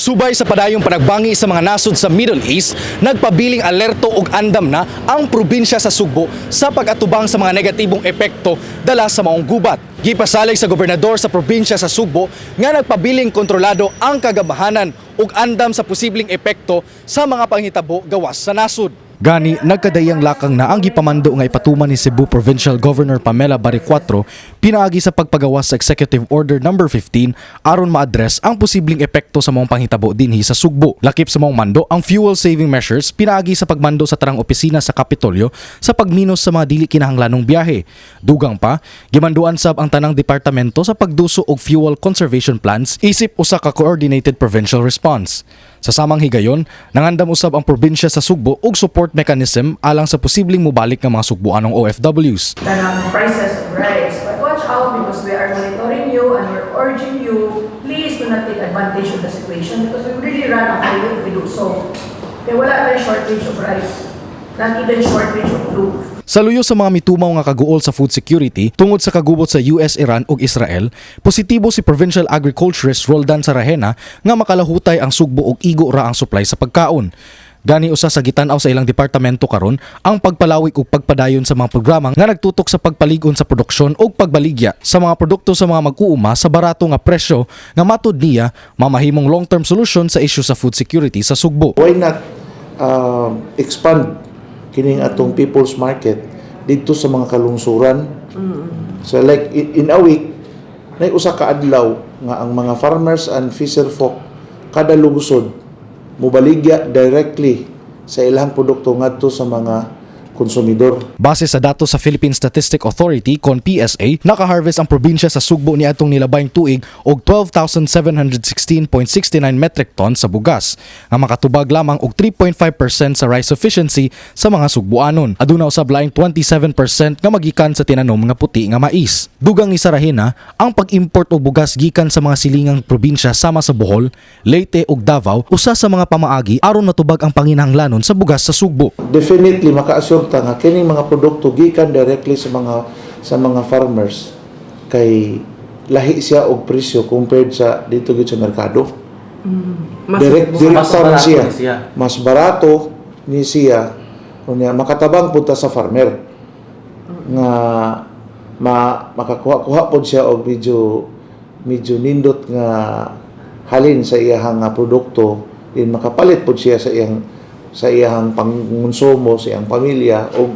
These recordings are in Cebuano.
Subay sa padayong panagbangi sa mga nasod sa Middle East, nagpabiling alerto ug andam na ang probinsya sa Sugbo sa pag-atubang sa mga negatibong epekto dala sa maong gubat. Gipasalig sa gobernador sa probinsya sa Sugbo nga nagpabiling kontrolado ang kagamahanan ug andam sa posibleng epekto sa mga panghitabo gawas sa nasod. Gani, nagkadayang lakang na ang gipamando nga ipatuman ni Cebu Provincial Governor Pamela Baricuatro pinaagi sa pagpagawas sa Executive Order Number 15 aron ma-address ang posibleng epekto sa maong panghitabo dinhi sa Sugbo. Lakip sa maong mando ang fuel saving measures pinaagi sa pagmando sa tarang opisina sa Kapitolyo sa pagminos sa mga dili kinahanglanong biyahe. Dugang pa, gimanduan sab ang tanang departamento sa pagduso og fuel conservation plans isip usa ka coordinated provincial response. Sa samang higayon, nangandam usab ang probinsya sa Sugbo og support mechanism alang sa posibleng mobalik nga mga Sugboanong OFWs. Kanang prices of rice. But watch out because we are monitoring you and we're urging you, please do not take advantage of the situation because we really run a high if we do so. Kaya wala tayong shortage of rice, not even shortage of food. Sa luyo sa mga mitumaw nga kaguol sa food security tungod sa kagubot sa US, Iran ug Israel, positibo si Provincial Agriculturist Roldan Sarahena nga makalahutay ang Sugbo ug igo ra ang supply sa pagkaon. Gani usa sa gitan-aw sa ilang departamento karon ang pagpalawig ug pagpadayon sa mga programa nga nagtutok sa pagpalig-on sa produksyon ug pagbaligya sa mga produkto sa mga mag-uuma sa barato nga presyo nga matud niya mamahimong long-term solution sa issue sa food security sa Sugbo. Why not expand kining atong people's market didto sa mga kalungsuran? So like in a week, nay usa ka adlaw nga ang mga farmers and fisher folk kada lungsod mobaligya directly sa ilang produkto ngadto sa mga konsumidor. Base sa datos sa Philippine Statistic Authority kon PSA, nakaharvest ang probinsya sa Sugbo niadtong nilabayng tuig og 12,716.69 metric tons sa bugas, nga makatubag lamang og 3.5% sa rice sufficiency sa mga Sugboanon. Aduna usab laing 27% nga magikan sa tinanom nga puti nga mais. Dugang ni Sarahena, ang pag-import og bugas gikan sa mga silingang probinsya sama sa Bohol, Leyte ug Davao usa sa mga pamaagi aron matubag ang panginahanglanon sa bugas sa Sugbo. Definitely maka-assure ta nga kining mga produkto gikan directly sa mga farmers kay lahi siya og presyo compared sa didto gyud sa merkado. Direct Mas man barato siya. ni siya. Mas barato ni siya, unya makatabang pud ta sa farmer nga makakuha-kuha pod siya og medyo medyo nindot nga halin sa iyahang nga produkto din, makapalit pod siya sa iyahang pangonsumo sa iyang pamilya o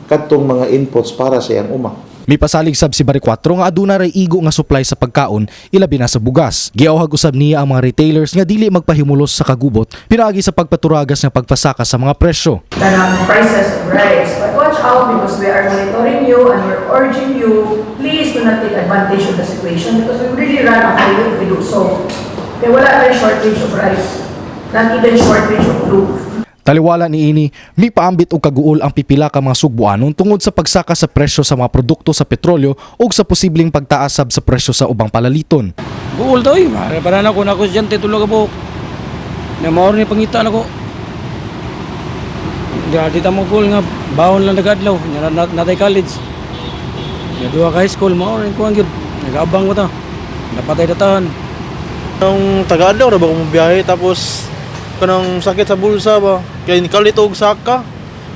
kadtong mga inputs para sa iyang uma. Mipasalig sab si Baricuatro nga aduna ray igo nga supply sa pagkaon, ilabi na sa bugas. Giawhag usab niya ang mga retailers nga dili magpahimulos sa kagubot pinaagi sa pagpaturagas nga pagpasaka sa mga presyo. Kanang prices of rice. But watch out because we are monitoring you and we're urging you, please do not take advantage of the situation because we really run a high if we do so. Kaya wala tayong shortage of rice, not even shortage of food. Taliwala niini, mipaambit og kaguol ang pipila ka mga Sugboanon tungod sa pagsaka sa presyo sa mga produkto sa petrolyo ug sa posibleng pagtaas sab sa presyo sa ubang palaliton. Guol to eh. Para para na ko na ko estudyante tulo ka buok. Na mao ni pangita nako. Di ta mo goal nga baon lang nagadlaw. Nya na natay college. Nya duha ka high school, mao rin ko ang gyud. Nag-abang ko ta. Napatay datahan. Ang taga-adlaw ra ba kung biyahe, tapos kanang sakit sa bulsa ba, kay nikalit og saka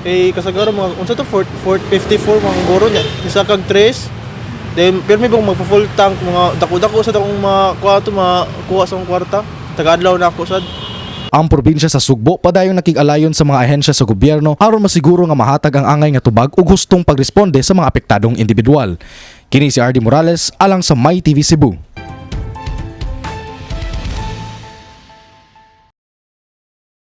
kay kasagaran mga unsa to, 4 454 mga goro niya isa kag tres, then pirmi bang magpa full tank, mga dako-dako sa akong makuha to, makuha sa akong kwarta, taga-adlaw na ako sad. Ang probinsya sa Sugbo padayong nakig-alayon sa mga ahensya sa gobyerno aron masiguro nga mahatag ang angay nga tubag ug hustong pagresponde sa mga apektadong individual. Kini si RD Morales alang sa My TV Cebu.